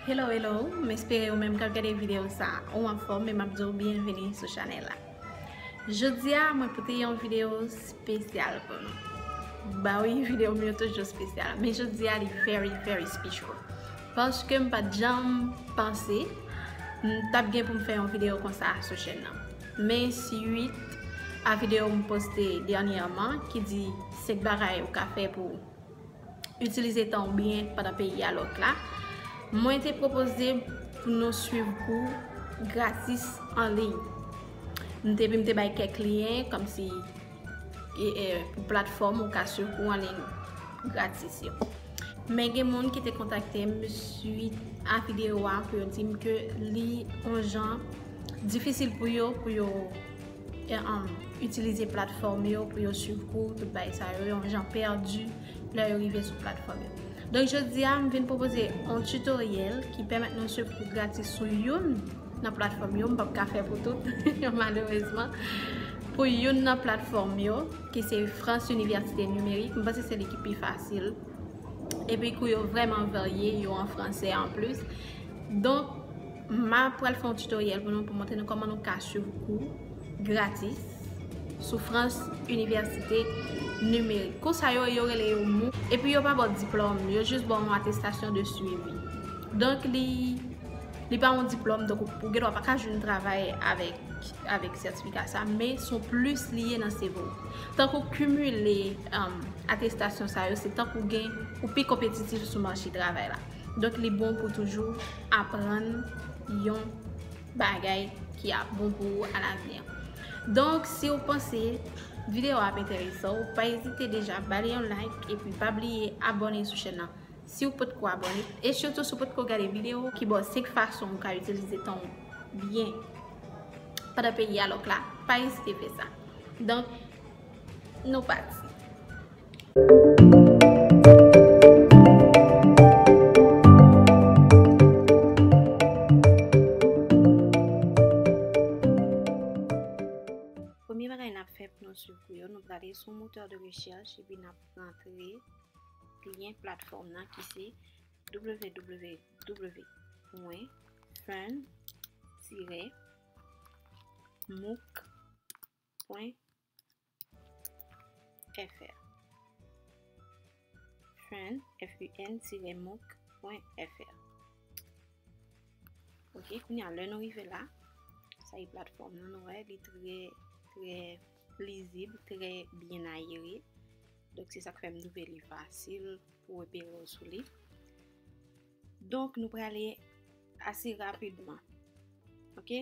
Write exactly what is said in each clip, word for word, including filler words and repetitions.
Hello, hello, m espere ou menm k ap gade videyo sa, ou anfòm e m ap di w byenveni sou chanèl la. Jodi a, mwen pote yon videyo espesyal pou nou. Ba wi, videyo m yo toujou espesyal, men jodi a li very, very special. Paske m pa t janm panse m t ap gen pou m fè yon videyo konsa sou chèn nan. Men swit a videyo m poste dènyèman ki di senk bagay ou ka fè pou itilize tan w byen pandan peyi a lòk la, mwen te pwopoze pou nou swiv kou gratis an liy. M te, m te bay kèk lyen kòmsi e, e, pou platfòm ou ka swiv kou an liy gratis yo. Men gen moun ki te kontakte m swit a videyo a pou yo di m ke li yon jan difisil pou yo, pou yo e, um, itilize platfòm yo, pou yo swiv kou, tout bagay sa yo, yon jan pèdi lè yo rive sou platfòm yo. Donk, jodi a, m vin pwopoze yon tutoriel ki pèmèt nou swiv kou gratis sou youn nan platfòm yo. M p ap ka fè pou tout, malerezman. Pou youn nan platfòm yo, ki se France Université Numérique, m panse se li ki pi fasil. Epi kou yo vrèman varye, yo an fransè anplis. Donk, m a pral fè yon tutoriel pou nou, pou montre nou kòman nou ka swiv kou gratis sou France Université Numérique. Kou sa yo, yo rele yo MOOC. Epi yo pa ba w diplòm, yo jis ba w yon atestasyon de swivi. Donk, li, li pa yon diplòm, donk ou, ou gendwa pa ka jwenn travay avèk, avèk sètifika sa, men se yon plis li ye nan C V ou. Tankou w kimile, um, atestasyon sa yo, se tankou w gen, ou pi konpetitif sou mache travay la. Donk, li bon pou toujou aprann yon bagay ki ap bon pou ou alavni. Donk, si w panse videyo a ap enterese w, pa ezite deja ba li yon like epi pa bliye abòne sou chèn nan si w potko abòne. E sitou si w potko gade videyo ki ba w senk fason ou ka itilize tan w byen pandan peyi a lòk la, pa ezite fè sa. Donk, nou pati. Premye bagay n ap fè pou nou swiv kou yo, nou prale sou motè de rechèch epi n ap rantre lyen platfòm nan ki se www pwen fun tiret mooc pwen fr. Fun, F U N tiret mooc pwen fr. Ok, kounye a, lè nou rive la, sa e platfòm nan, nou wè, li trè, trè lizib, trè byen ayere. Donk, se sa k fè m twouve li fasil pou repere w sou li. Donk, nou prale ase rapidman. Ok?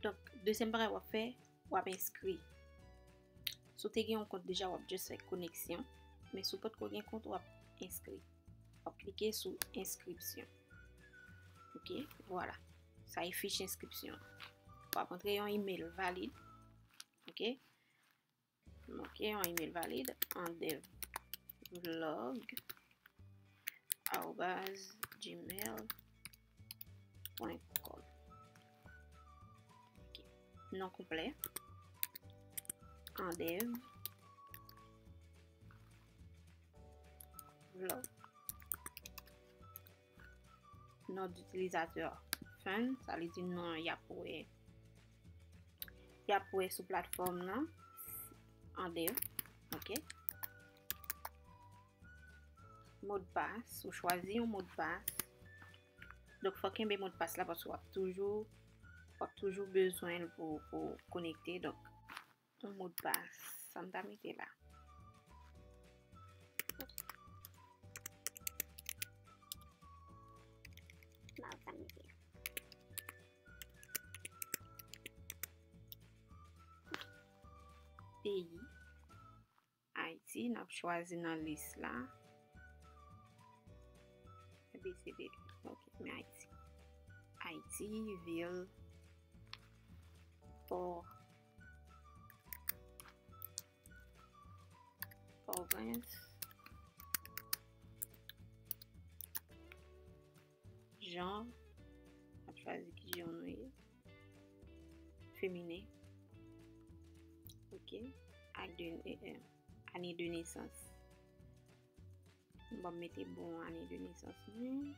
Donk, dezyèm bagay w ap fè, w ap enskri. Si w te gen yon kont deja, w ap just fè koneksyon. Men si w potko gen kont, w ap enskri. W ap klike sou enskripsyon. Ok, vwala. Sa e fich enskripsyon an. W ap antre yon email valid. Ok? Ok, yon email valid, andevlog arobase gmail pwen kòm. Ok. Non konplè, andev vlog. Non itilizatè fun, sa vle di non y ap wè y ap wè sou platfòm nan, andev, ok. Modpas, ou chwazi yon modpas. Donk, fò w kenbe modpas la paske w ap toujou, w ap toujou bezwen l pou, pou konekte. Donk, yon modpas, sa m ta mete la. Sa m ta mete. Peyi, Ayiti, n ap chwazi nan lis la. A B C D, ok, men Ayiti. Ayiti, vil, pò, Pòtoprens. Jan, n ap chwazi ki jan nou ye. Feminen. Ok. Ak de, eh, eh, ane de nesans. M ap mete bon ane de nesans mwen.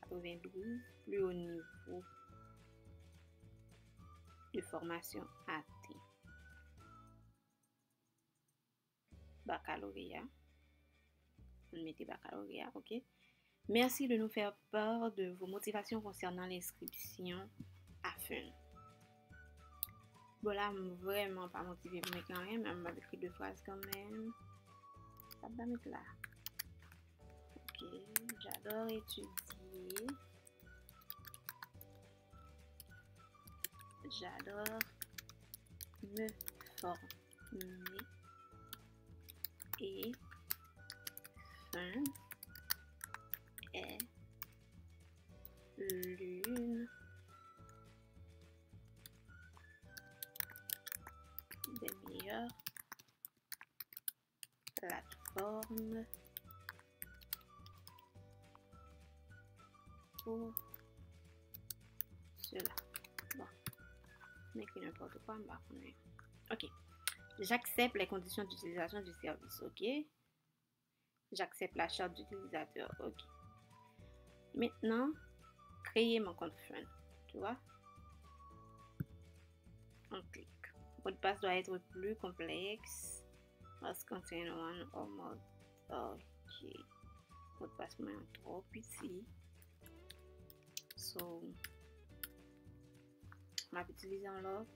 katrevenddouz, plus haut niveau de formation atteint. Baccalauréat. Ann mete baccalauréat, ok. Merci de nous faire part de vos motivations concernant l'inscription à Fun. Bon, la, m vrèman pa motive pou mete anyen, men m ap ekri de fraz kanmenm. Sa m ta met la. Ok, j'adore étudier. J'adore me former et Fun est l'une des meilleures plateformes pour cela. Bon. M ekri nenpòt kwa, m pa konnen. Ok. J'accepte les conditions d'utilisation du service, ok. J'accepte la charte d'utilisateur, ok. Maintenant, créer mon compte Fun, tu vois. On clique. Mot de passe doit être plus complexe. Must contain one or more. Ok. Mot de passe mwen an twò piti. So, m ap itilize yon lòt.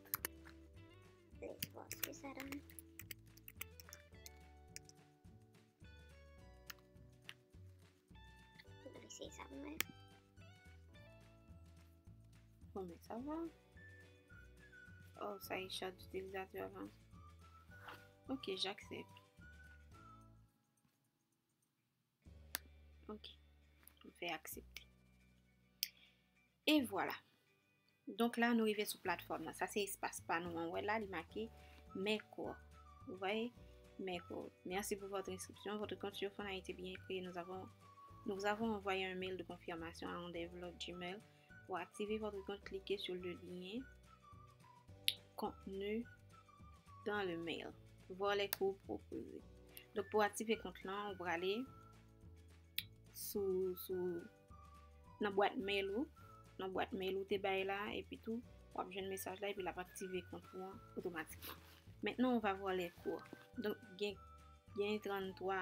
Let's watch this, Adam. Eseye sa pou mwen. Bon, men sa va. Oh, sa e chat itilizatè la. Ok, j'accepte. Ok. M fè aksepte. E vwala. Donk la, nou rive sou platfòm nan. Sa se espas pa nou an. Ou wè la, li make Mercor. Vous voyez? Mercor. Merci pour votre inscription. Votre compte sur Fun a été bien créé. Nous avons, nous vous avons envoyé un mail de confirmation à l'enveloppe Gmail. Pour activer votre compte, cliquez sur le lien contenu dans le mail. Voir les cours proposés. Donk, pou aktive kont lan, ou prale sou, sou, nan bwat mail ou, nan bwat mail ou te bay la, epi tou, w ap jwenn mesaj la, epi l ap aktive kont ou an otomatikman. Maintenant, on va voir les cours. Donk, gen, gen tranntwa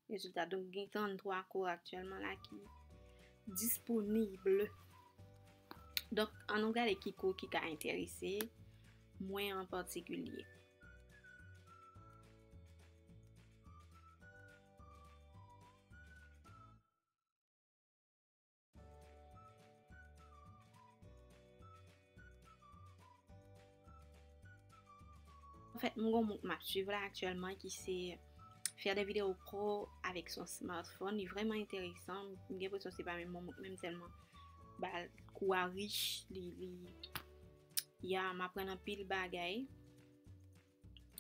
rezilta. Donk, gen tranntwa kou aktyèlman la ki disponib. Donk, ann nou gade ki kou ki ka enterese mwen an patikilye. Anfèt, m gon moun k m ap swiv la aktyèlman ki se faire des vidéos courtes avec son smartphone. Li vrèman enteresan. M gen enpresyon se pa menm moun k menm tèlman ba l kou a rich, li, li, ya, m aprann anpil bagay.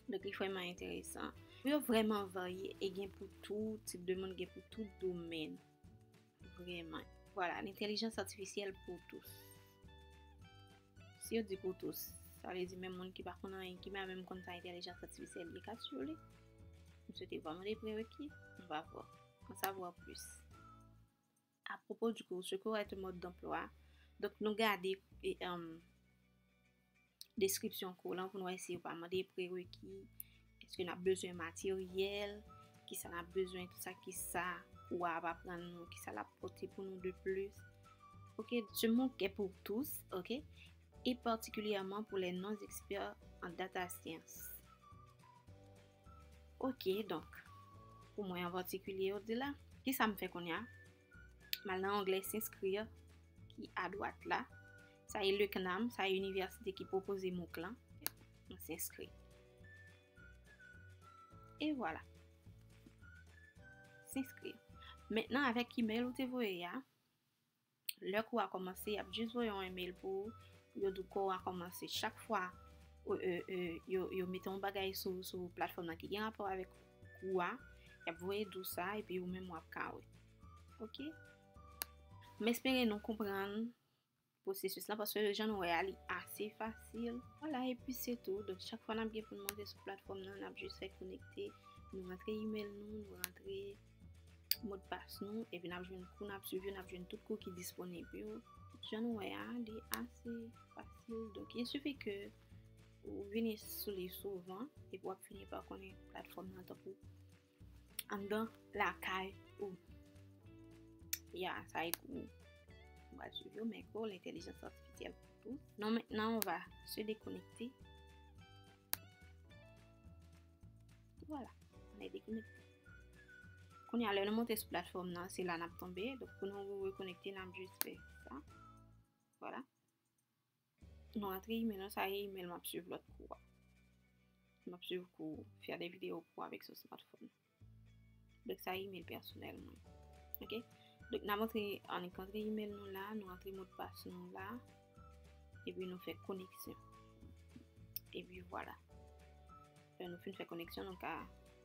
Donk, li vrèman enteresan. Yo vrèman varye e gen pou tout tip de moun, gen pou tout domèn. Vrèman. Vwala, l'intelligence artificielle pour tous. Si yo di pour tous, sa vle di menm moun ki pa konn anyen, ki pa menm konn sa entèlijans atifisyèl ye ka swiv li. M swete vraiment des prérequis. On va voir. En savoir plus. À propos du cours, ce cours est un mode d'emploi. Donk, nou gade, e, um, deskripsyon kou lan pou n wè si yo pa mande prereki, èske n ap bezwen materyèl, kisa n ap bezwen, tout sa, kisa kou a ap aprann nou, kisa l ap pote pou nou de plis. Ok, ce MOOC est pour tous, ok, et particulièrement pour les non-experts en data science. Ok, donk, pou mwen an patikilye, yo di la, kisa m fè kounye a? M al nan onglè s'inscrire ki adwat la. Sa e le CNAM, sa e inivèsite ki pwopoze MOOC lan. Mwen s'inscrit. E vwala. S'inscrit. Mentnan, avèk imèl ou te voye a, lè kou a kòmanse, y ap jis voye yon imèl pou ou, pou yo di w kou a kòmanse. Chak fwa, e, e, e, yo, yo mete yon bagay sou, sou platfòm nan ki gen rapò avèk kou a, y ap voye di w sa, epi ou menm w ap ka wè. Ok? M espere nou konprann pwosesis lan, paske jan nou wè a, li ase fasil. Vwala, epi se tou. Donk, chak fwa n ap gen pou n monte sou platfòm nan, n ap jis fè konekte. Nou rantre imèl nou, nou rantre modpas nou, epi n ap jwenn kou n ap swiv yo, n ap jwenn tout kou ki disponib yo. Jan nou wè a, li ase fasil. Donk, il suffit ke ou vini sou li souvan, epi w ap fini pa konnen platfòm nan tankou anndan lakay ou. Ya, sa e kou. Ou va swiv yo, men kou l'intelligence artificielle pou tou. Non, maintenant, on va se déconnecter. Voilà, on est déconnecté. Kounye a, lè nou monte sou platfòm nan, se la n ap tonbe. Donk, pou nou rekonekte, n ap jis fè sa. Voilà. Nou antre email nou, sa e email m ap swiv lòt kou a. M ap swiv kou, fè de videyo kou avèk sou smartphone. Donk, sa e email pèsonèl mwen. Ok? Donk, n ap antre, annik antre email nou la, nou antre modpas nou la, epi nou fè koneksyon. Epi vwala. Lè nou fin fè koneksyon, nou ka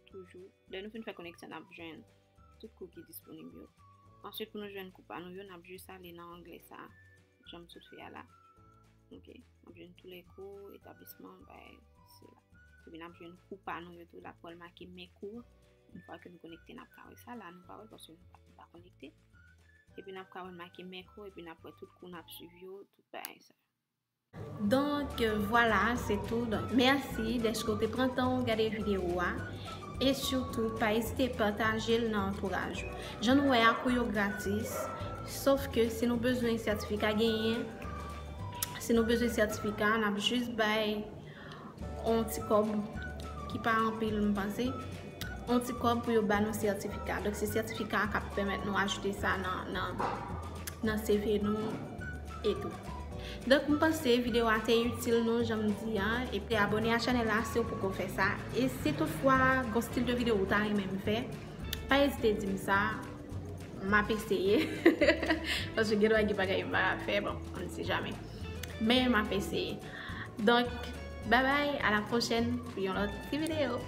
toujou, lè nou fin fè koneksyon, n ap jwenn tout kou ki disponib yo. Answit, pou nou jwenn kou pa nou yo, n ap jis ale nan onglè sa, jan m sot fè a la. Ok, n ap jwenn tous les cours, établissement, bay, sila. Epi n ap jwenn kou pa nou yo tou la, pou l make mes cours. Yon fwa ke nou konekte, n ap ka wè sa la, nou pa wè l paske nou pa, nou pa konekte. Epi n ap ka wè l make mes cours, epi n ap wè tout kou n ap swiv yo, tout bagay sa. Donk, vwala, se tou. Donk, mèsi dèske w te pran tan w gade videyo a. E sitou, pa ezite pataje l nan antouraj ou. Jan nou wè a, kou yo gratis. Sof ke si nou bezwen sètifika genyen, si nou bezwen sètifika, n ap jis bay yon ti kòb ki pa anpil, m panse. Yon ti kòb pou yo ba nou sètifika. Donk, se sètifika a k ap pèmèt nou ajoute sa nan, nan, nan C V nou e tou. Donk, m panse videyo a te itil nou, jan m di a, epi abòne a chanèl la si w poko fè sa. E si toutfwa gon stil de videyo ou ta renmen m fè, pa ezite di m sa, m ap eseye. Paske gen dwa gen bagay m pa ka fè, bon, on ne sait jamais. Men m ap eseye. Donk, bye bye, à la prochaine pou yon lòt ti videyo.